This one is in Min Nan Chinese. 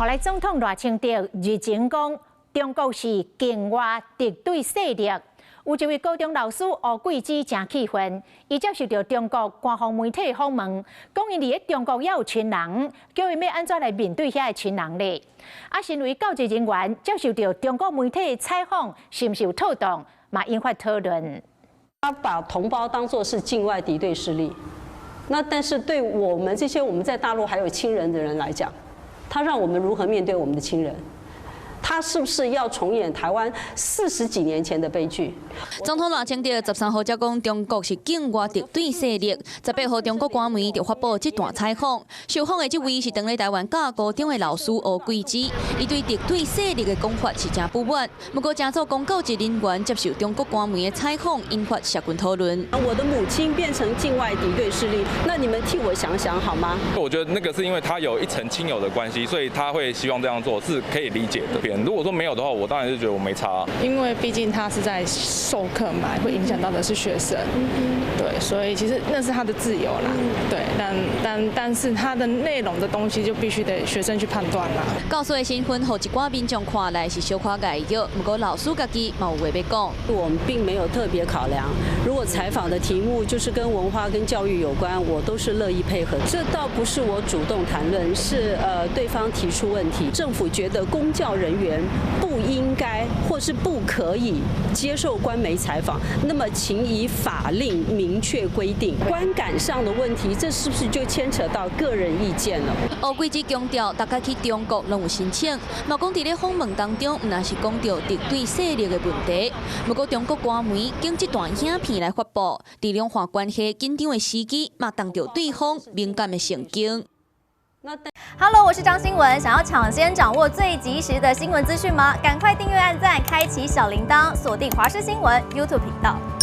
予來總統賴清德日前講，中國是境外敵對勢力。有一位高中老師吳桂芝誠氣憤，伊接受著中國官方媒體訪問，講伊佇咧中國猶有親人，叫伊欲按怎來面對遐个親人咧？啊，身為教職人員接受著中國媒體採訪，是毋是有妥當，嘛引發討論。他把同胞當作是境外敵對勢力，那但是對我們這些我們在大陸還有親人的人來講，他讓我們如何面對我們的親人？他是不是要重演台灣40幾年前的悲劇？總統賴清德13號才講中國是境外敵對勢力，18號中國官媒就發布這段採訪。受訪的這位是當咧台灣教高中的老師吳桂芝，伊對敵對勢力的講法是誠不滿。不過，誠做公教職人員接受中國官媒的採訪，引發社群討論。我的母親變成境外敵對勢力，那你們替我想想好嗎？我覺得那個是因為他有一層親友的關係，所以他會希望這樣做，是可以理解的。如果說沒有的話，我當然是覺得我沒差。因為畢竟他是在授課嘛，會影響到的是學生，對，所以其實那是他的自由啦，對，但是他的內容的東西就必須得學生去判斷啦。教師的身份，予一寡民眾看來是小可礙意，不過老師家己嘛有話欲講。我們並沒有特別考量，如果採訪的題目就是跟文化跟教育有關，我都是樂意配合。這倒不是我主動談論，是對方提出問題，政府覺得公教人員不應該或是不可以接受官媒採訪，那麼請以法令明確規定。觀感上的問題，這是不是就牽扯到個人意見了？吳桂芝強調，逐擺去中國攏有申請，嘛講佇咧訪問當中，毋但是講著敵對勢力的問題。不過中國官媒揀這段影片來發布，佇兩岸關係緊張的時機，嘛動著對方敏感的神經。 Hello，我是張新文，想要搶先掌握最及時的新聞資訊嗎？趕快訂閱、按讚、開啟小鈴鐺，鎖定華視新聞 YouTube 頻道。